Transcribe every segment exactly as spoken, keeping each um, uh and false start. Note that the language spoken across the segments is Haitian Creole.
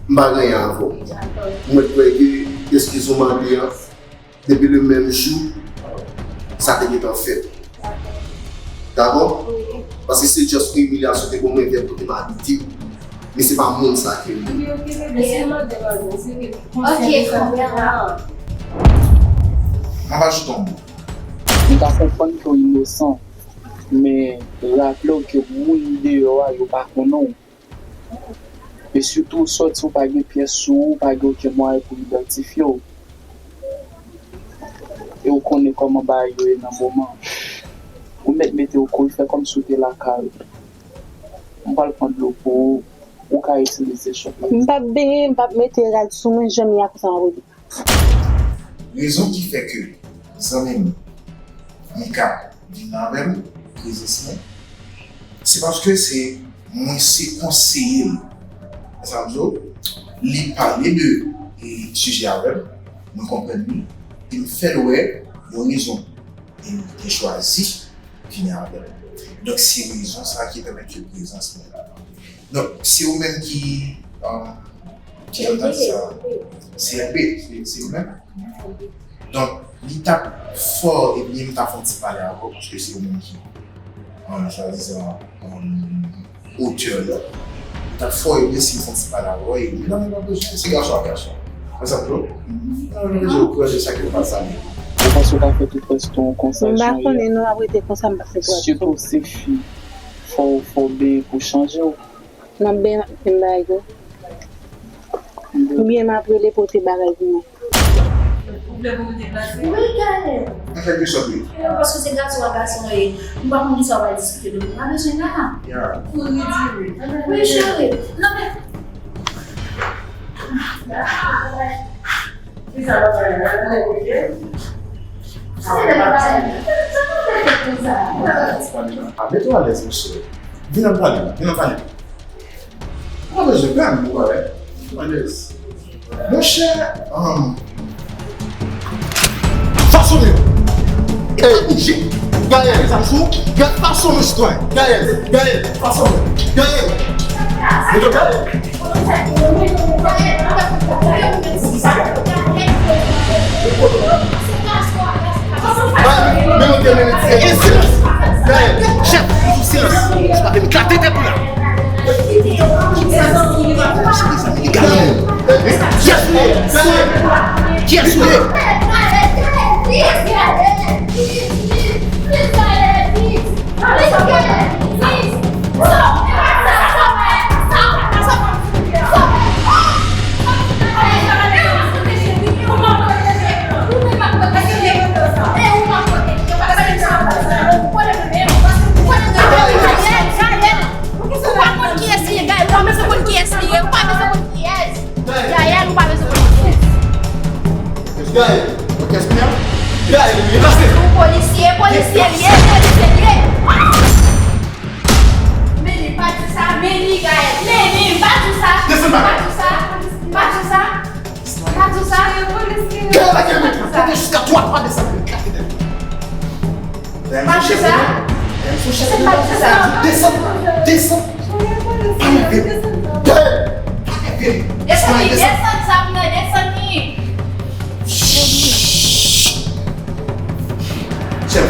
M pa gen anyen avè w. Mwen kwè ke eskiz ou mande an, depi le menm jou, sa te gentan fèt. Dakò? Paske se just yon imilyasyon te ban mwen vè kote m abite. Men se pa moun sa ke m ye. Ok, konprann. M ap ajoute yon mo. M ka konprann ke w inosan, men raple w ke moun deyò a yo pa konnen w. E sitou, sòti w pa gen pyès sou ou, ou pa gen okenn mwayen pou idantifye w. E ou konnen kòman bagay yo ye nan moman. Ou mèt mete w kou, fè kòmsi w te lakay ou. M pral pran dlo pou ou, ou ka itilize chòk la. M p ap benyen, m p ap mete rad sou mwen, jan m ye a konsa m ap rete. Rezon ki fè ke zanmi m, Mika, vin avè m, prezans mwen, se paske se mwen se konseye l. Sa vle di, li pale de e, sijè avè m, mwen konprann li, e m fè l wè yon rezon. E m te chwazi vini avè l. Donk, se rezon sa ki pèmèt ke prezans mwen la. Donk, se ou menm ki, um, ki jan m ta di sa? C L B, se, se ou menm? Donk, li t ap fò ebyen m ta fè yon ti pale avè w, paske se ou menm ki, um, swadizan, um, otè la. Li t ap fò ebyen si m fè yon ti pale avè w, e medam yo pa bezwen, se gason ak gason. Wè sa m di w? Medam yo pa bezwen kwè de sa ke yo pa sa li. Ou panse w ka fè tout rès tan w konsa, Jean-Yves? M pa konnen non, ap rete konsa, m pa fè twòp. Sitou se fi, fò, fò w benyen pou chanje w. M ap benyen, m ap fè bagay yo. Oubyen m ap rele pote bagay pou mwen. Ou vle pou m deplase? Wi, Gaël. An kèlkesòt, wi. Paske se gason ak gason ye. M pa konn kisa w pral diskite, donk m pa bezwen la. Ya. Pou ridiri. Wi, cheri. Non, men. Kisa w ap fè la? Sa w ap fè konsa? A, mete w alèz, monchè. Vin ann pale, vin ann pale. Ou pa bezwen pè, m pou pale. Alèz. Monchè, um, fasonnen. E pa bouje. Gaël, sa m sou. Gaël, fasonnen, sitwayen. Gaël, Gaël, fasonnen. Gaël. Mete w, Gaël. Ba, men nou te mennen ti silans. Gaël, chèf, toujou silans. Ou pa vin klate tèt ou la. Gaël, kiyès ou ye? Gaël, kiyès ou ye? Ou pa konn kiyès li ye, Gaël. Ou pa bezwen konn kiyès li ye. Ou pa bezwen konn kiyès. Gaël, ou pa bezwen konn kiyès. Gaël, ou kiyès li ye? Gaël, li pase. Ou polisye, polisye li ye, polisye li ye. Ah! Men li pa di sa, men li, Gaël. Men li, pa di sa. Desann, pa di sa. Pa di sa. Pa di sa. Gaël, pa gen men. Konte jiska twa, pa desann. Mache sa? Se pa di sa. Desann, desann. Pa leve. Desann, desann sa pou mwen, desann li. Chèf.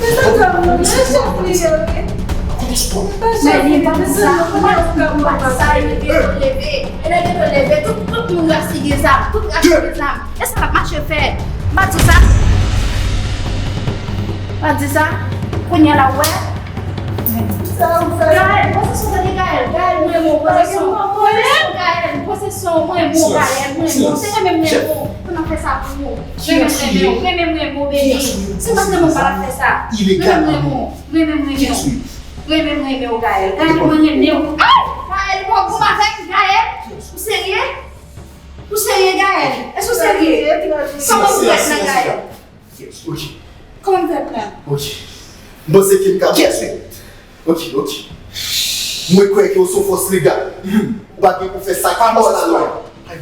Desann sa pou mwen, chèf li ye, wi. Kote sou? Men li pa di sa, pa di sa, leve, leve. E lè gen leve, tout, tout moun ras li gen zam, tout ras li gen zam. E sa l ap mache fè? M pa di sa. M pa di sa. Kounye a la, w wè. Gaël, pran sesyon, tande, Gaël. Gaël, mwen renmen w, pran sesyon. Pran sesyon, Gaël, pran sesyon, mwen renmen w, Gaël, mwen renmen w. Se mwen menm, mwen renmen w. Pou n ap fè sa pou ou. Mwen menm, mwen renmen w, mwen menm, mwen renmen w, baby. Se pa sèlman pa l ap fè sa. Mwen menm, mwen renmen w, mwen menm, mwen renmen w. Mwen menm, mwen renmen w, Gaël. Gaël, mwen renmen w. Ay! Gaël, ou pa bon avè m, Gaël. Ou serye? Ou serye, Gaël? Èske ou serye? Kòman ou fè nan Gaël? Yes, ok. Kòman ou fè nan? Ok. M panse ke m ka... Yes. Ok, ok. Mwen kwè ke w se yon fòs legal. Ou pa gen pou fè sa ki hors la loi. M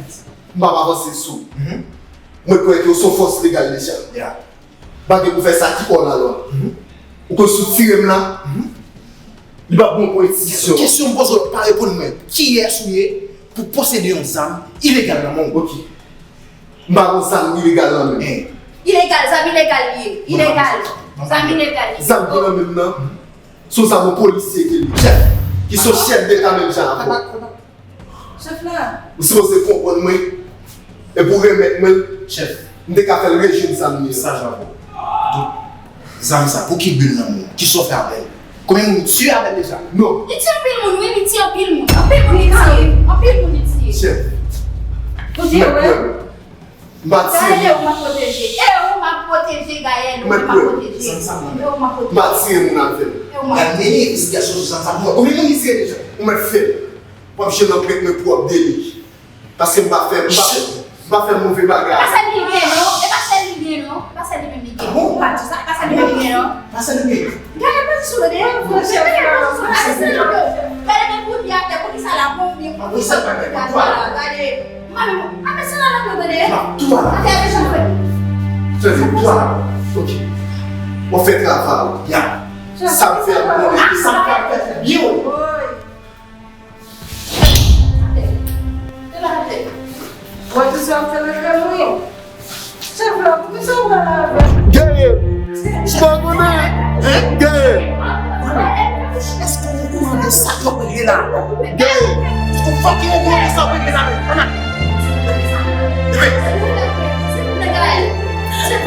p ap avanse sou. Mwen kwè ke w se yon fòs legal deja. Yeah. Pa gen pou fè sa ki hors la loi. Ou konn sou tire m la, li p ap bon pou enstitisyon an. Kesyon m poze w, pa reponn mwen. Kiyès ou ye? pou posede yon zam ilegal nan men w. Ok. M pa gon zam ilegal nan men m. Ilegal, zam ilegal li ye. Ilegal. Zam ilegal li ye. Zam ki nan men m nan, se yon zam yon polisye ki li. Chèf, ki se yon chèf deta menm jan avè w. Chèf la. Ou sipoze konprann mwen. Epi w remèt mwen l. Chèf. M te ka fè l rejwenn zam li an. Sa jan pou. Donk, zam sa, pou ki bi l nan men w? Kisa w fè avè l? Konbyen moun ou tiye avè l deja? Non. Li tiye anpil moun, wi, li tiye anpil moun. Anpil moun li tiye. Anpil moun li tiye. Chèf. Ou tiye, wi. M pa tiye moun. Gaël, e ou m ap pwoteje. E ou m ap pwoteje, Gaël, e ou m ap pwoteje. E ou m ap pwoteje. M pa tiye moun avè l. E ou m ap pwoteje. Gade, men envestigasyon sou zam sa pou mwen. Konbyen moun li tiye deja? Ou mèt fè l. W ap jwenn anprent mwen pwòp de li. Paske m pa fè, m pa, m pa fè move bagay. E pa sèl li gen non, e pa sèl li gen non, e pa sèl li menm li gen. Ou pa di sa, e pa sèl li menm li gen non. Pa sèl li gen. Gade pozisyon de, gade pozisyon de, gade men kouri atè, poukisa la bon, men poukisa la gade la, gade. Mwen menm, a men se la la mwen tande. Atè, atè, jan fè. Tande, tou ala. Ok. W ap fè travay ou. Ya. Sa m fè a bon, sa m fè a fè byen. Atè. Te la atè. Mwen tou sa ap fè nan kè mwen. Chèf la, poukisa w pral avè m? Gaël! M pa konnen! Gaël! Èske w okouran de sa k ap regle la? Gaël! Èske w fucking okouran de sa k ap regle la menm? Ann ale! Leve!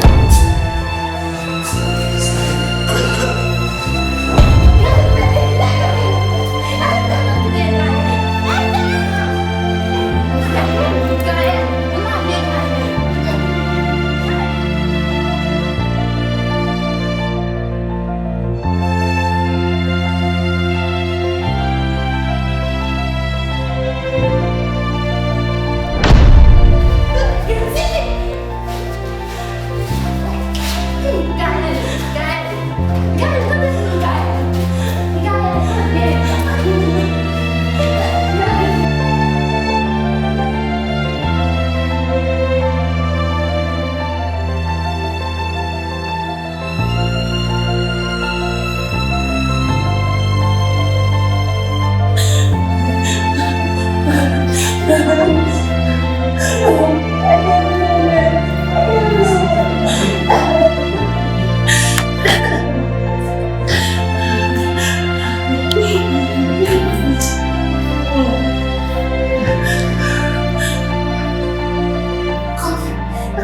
Kòman,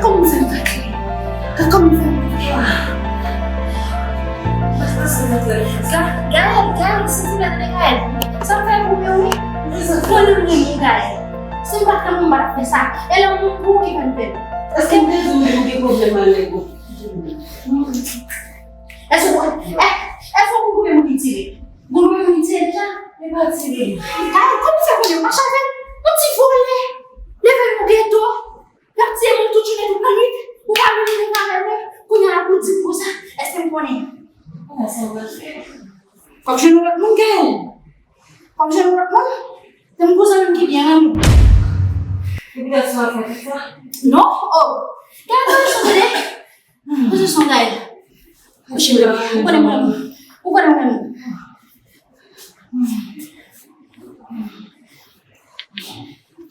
kòman m fè m pa kriye? Kòman m fè m pa kriye? Ga-, Gaël, Gaël, silvouplè, tande Gaël. Sa fè pou mwen, wi. Mwen konnen m renmen w, Gaël. Si m pa t renmen w, m pa t ap fè sa. E lanmou pou ou ki fè m fè l. Èske m te di w ou gen pwoblèm ak nèg ou? Èske w, è-, èske w konn konbyen moun li tire? Ou konn konbyen moun li tire deja? Li pa tire. Gaël, kòman w fè konnen w mache avè l? Yon ti vòlè. Leve nan geto. L ap tiye moun tout jounen, tout lannwit. Ou pa menm leve avè l menm. Kounye a la pou di m konsa, èske m konnen? Konsa sa w pral fè? Fòk jwenn yon lòt moun, Gaël. Fòk jwenn yon lòt moun. Se m konsa menm ki byen renmen w. Epi dat sa w ap fè tout sa? Non, oh. Gaël, pa bezwen tande. Pozisyon Gaël. Kouche m la. Ou konnen mwen. Ou konnen mwen.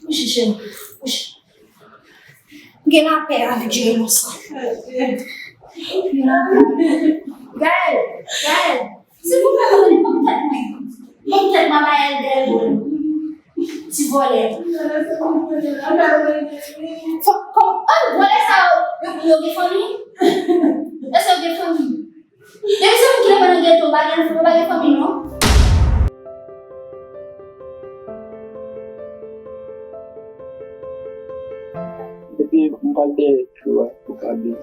Kouche cheri. Kouche. M gen lapè avèk Jeremon sa. M gen lapè. Gaël, Gaël. Silvouplè, ban m tèt mwen. Ban m tèt mwen, ba Gaël dèyè l. Ti vòlè. Fò, kòman, an, vòlè sa yo, yo, yo gen fanmi? Èske yo gen fanmi? Depi se moun ki leve nan geto, pa gen, pa gen fanmi, non? Depi m pral dèyè tchou a, ou ka beni.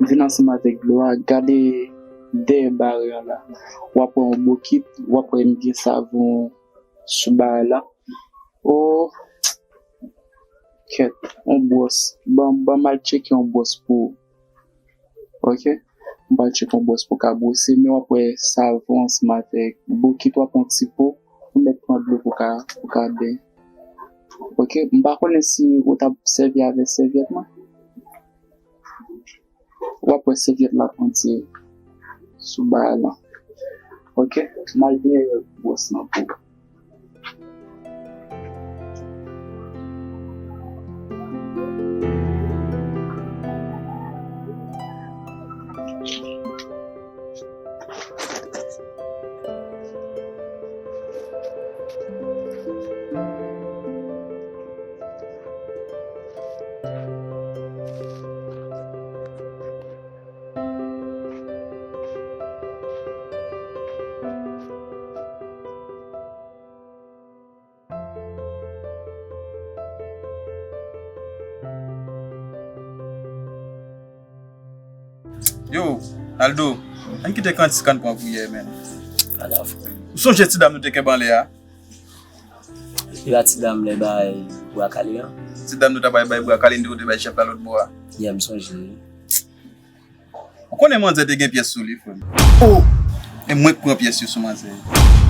Vin ansanm avèk dlo a, gade dèyè barè a la. W ap wè yon bokit, w ap wè m gen savon sou bagay la. O, kèt, yon bwòs. Ban, ban m al tcheke yon bwòs pou ou. Oke? M pral tcheke yon bwòs pou w ka bwose, men w ap wè savon ansanm avèk bokit, w ap wè yon ti po, ou mèt pran dlo pou w ka, pou w ka benyen. Oke? M pa konnen si ou t ap sèvi avèk sèvyèt mwen. W ap wè sèvyèt la pran ti sou bagay la. Oke, m al dèyè bwòs lan pou ou. Yo, Naldo, ann kite kantis ann pran kouyè, menn. Ala, frè. Ou sonje ti dam nou te kenbe anlè a? Epi la ti dam lè bay bwa kale an? Ti dam nou ta bay, bay bwa kale, nou te bay chèf la lòt bò a. Yeah, m sonje. Ou konnen manzè te gen pyès sou li, frè m. Oh! E mwen k pran pyès yo sou manzè.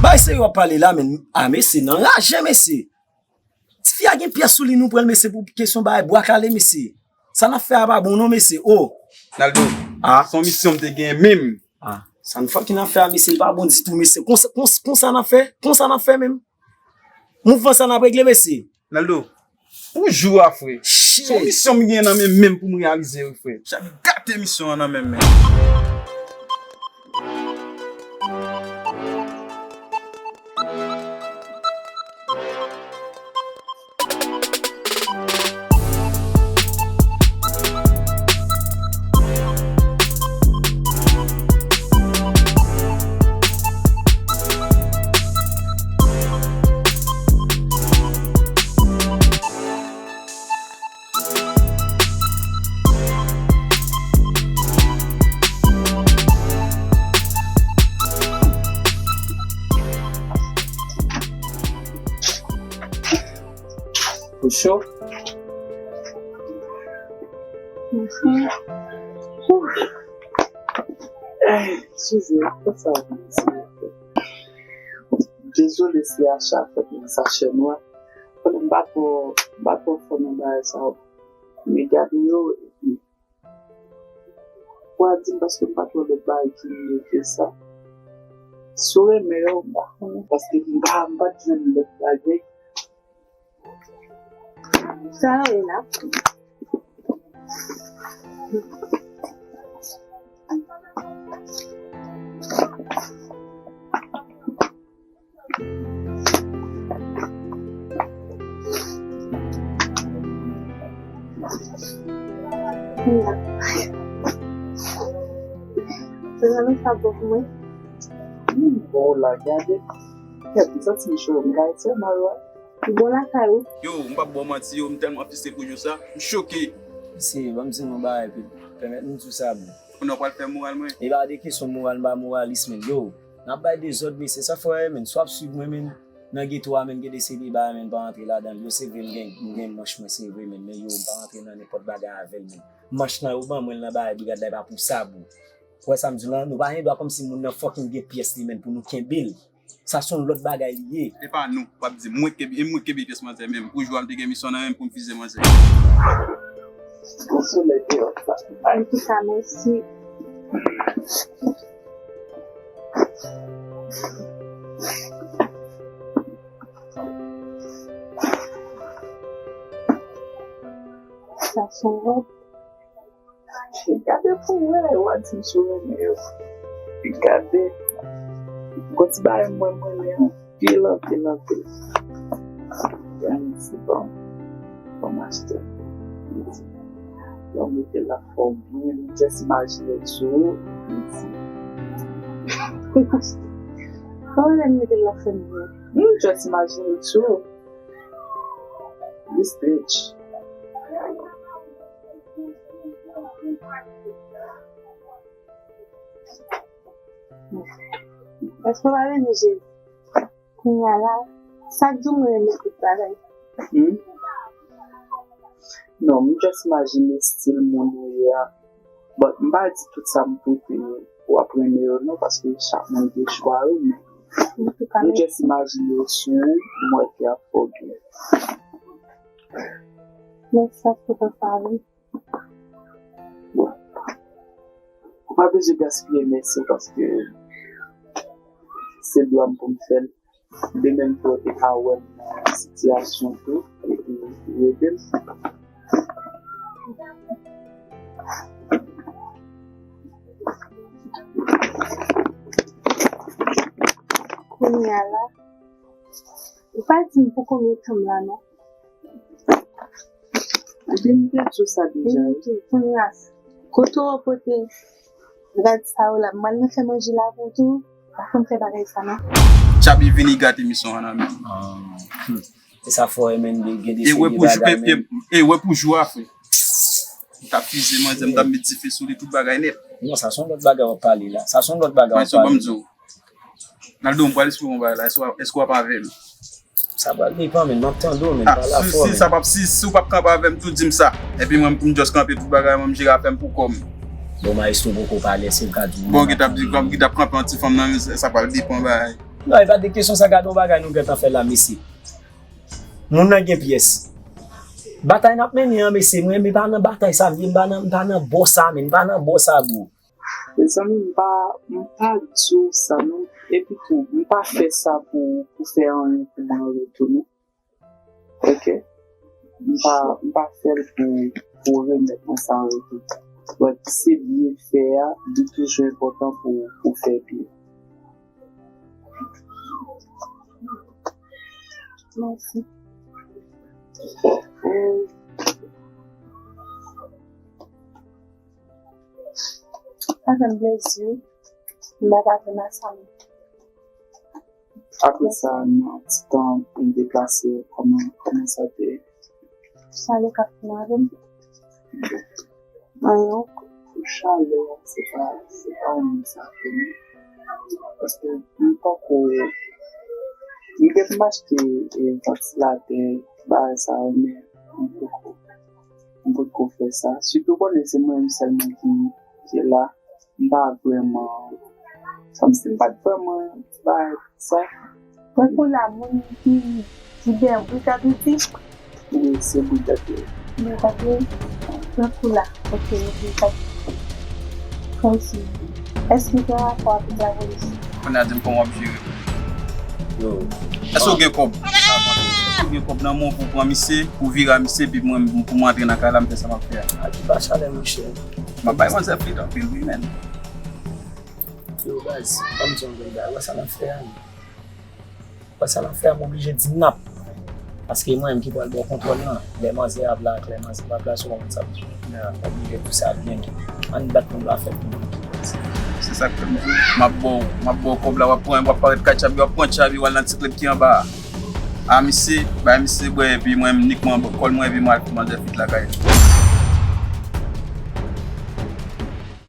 Bay serye w ap pale la, menn. A, mesye, nan raje, mesye. Tifi a gen pyès sou li, nou pran l, mesye, pou kesyon bay bwa kale, mesye. Sa n ap fè a pa bon, non, mesye. Oh! Naldo, ah, se yon misyon m te gen menm. Ah, sa n fòk ki n ap fè a, mesye, li pa bon ditou, mesye. Konsa, konsa, konsa n ap fè? Konsa n ap fè menm? Mouvman sa n ap regle, mesye. Naldo, pou jou a, frè. Shit. Se yon misyon m gen nan men menm pou m reyalize, wi, frè. Chak gate misyon an nan men menm. Ou cho? Mhm. Ouf. Eh, eskize, fè sa pou mwen, silvouplè. Dezole si acha fèt nan sachè nwa. Konnen m pa twò, m pa twò fò nan bagay sa yo. Men gade yo, epi w a di m paske m pa t wè lòt bagay ki mye ke sa. Si w renmen yo, m pa konnen, paske m pa, m pa t jwenn lòt bagay. Sa yo ye la. Se nan sa pou mwen. Hmm, bon, la, gade. Kèt, m santi m cho, m ka retire mal, wè. Ou bon lakay ou? Yo, m p ap ba w manti, yo, m tèlman fristre pou jou sa, m choke. Mesye, ban m di nou yon bagay, pèmèt m di w sa, bro. Kounye a w pral fè moral mwen. E pa de kesyon moral, m pa moralis, men, yo, n ap bay dezòd, mesye, sa fò, men, si w ap swiv mwen, men, nan geto a, men, gen de seri de bagay, men, m pa rantre ladan l, yo, se vre, m gen, m gen manch mwen, se vre, men, men, yo, m pa rantre nan nenpòt bagay avè l, men. Manch lan, yo ban mwen l nan bagay brigad la, e pa pou sa, bro. Ou wè sa m di w lan? Nou pa gen dwa kòmsi moun nan fucking gen pyès li, men, pou nou kenbe l. Sa se yon lòt bagay li ye. E pa nou, w ap di, mwen kenbe, e mwen kenbe pyès manzè menm. Ou jwe a m te gen misyon nan men m pou m fize manzè. Gon solèy deyò sa. An ki sa, mèsi. Sa se yon lòt. Gade pou wè, w a di m si w renmen yo. Gade. Gon ti bagay mwen, mwen renmen anpil, anpil, anpil. Gade, se bon. Bon, m achte. Lè w mete l la fò byen, m just imajine l sou ou. Kòman lè m mete l la fò byen? M just imajine l sou ou. Li stretch. Èske w pa renmen Jezi? Kounye a la, sa k di w mwen renmen tout bagay? Hmm? Non, m just imajine stil moun ou ye a. But m pa di tout sa m twouve w ap renmen yo non, paske chak moun gen chwa yo, men m just imajine w sou ou, m wè ke ap fè w byen. Men sa se konsa wi. Bon. Ou pa bezwen gaspiye mèsi w paske se dwa m pou m fè l. De menm tou, ou te ka wè m nan sitiyasyon tou, epi ou ede m. Kounye a la, ou pa di m pou konbyen tan m la non. Ebyen, m te di w sa deja, wi. Kounye a, kote w pote rad sa yo la, m al nan fè manje la pou tou, pa konn fè bagay sa non. Tchabi vini gate emisyon an nan men. Ah, hmm. Se sa fò M N D gen de seri de bagay, men. E wè pou jou a, frè. M t ap fize manzè, m t ap met dife sou li, tout bagay nèt. Non, sa se yon lòt bagay w ap pale la. Sa se yon lòt bagay w ap pale. Ban m di w. Naldo, m pral esplike w yon bagay la. Èske w ap, èske w ap avè m? Sa pral depann, men m ap tande w, men pa la fò, si, si, men. Sa p ap, si, si w p ap kanpe avè m tou, di m sa. Epi mwen, m just kanpe tout bagay, mwen, m jere afè m pou kò m. Bon, maestro poko pale, èske w ka di m? Bon, ki t ap di, ki t ap kanpe yon ti fanm nan, men sa pral depann bagay. Non, e pa de kesyon sa, gade yon bagay nou gentan fè la, mesye. Moun nan gen pyès. Batay n ap mennen an, mesye, mwen, m pa nan batay sa, m pa nan, m pa nan bò sa, men, m pa nan bò sa, bro. Mezanmi, m pa, m pa di w sa non. Epi tou, m pa fè sa pou, pou fè anyen pou mwen an retou non. Oke? M pa, m pa fè l pou, pou remèt mwen sa an retou. But se byen fè a, li toujou enpòtan pou, pou fè byen. Mèsi. Sa fè m plezi wi. M pa ta vin a sa non. Apre sa, nan ti tan pou m deplase, kòman, kòman sa te ye? Sa yo k ap vin avè m. Anyen ankò. Pou chalè a, se pa, se pa yon moun sa ke m. Paske m poko, m gen pou m achte, e, vantilatè, bagay sa yo, men m poko, m potko fè sa. Sitou konnen se mwen menm sèlman ki, ki la. M pa vrèman, kòmsi m pa t vrèman bay sa. Tankou la, moun ki, ki gen brigad ou di? Wi, se brigad yo. Brigad yo? Tankou la, oke, brigad. Kòmsi, èske gen rapò avèk lapolis? Kounye a di m kòman w ap jere. Yo. Èske w gen kòb? Èske w gen kòb nan men w pou w pran misye, pou w vire a misye, epi mwen, pou mwen antre nan kay la, m fè sa m ap fè a? A ki pa chalè, monchè. M ap bay manzè flit anpil, wi, menn. Yo, baz, ban m di w yon bagay. Wè sa n ap fè a, wi. Wè sa n ap fè a, m oblije di n ap. Paske mwen menm ki pral ba w kontwòl lan. Lè manzè ap la ak lè manzè p ap la, si w konprann sa m di w. M oblije di w sa byen. Ann bat pou nou afè pou mwen. Se sa k fè m di w, m ap ba w, m ap ba w kòb la, w ap pran, w ap parèt kay Tchabi, w ap pran Tchabi, w al nan ti klèb ki anba a. A misye, bay misye bwè, epi mwen, m nik mwen kòl mwen, epi mwen al fè manzè flit lakay li.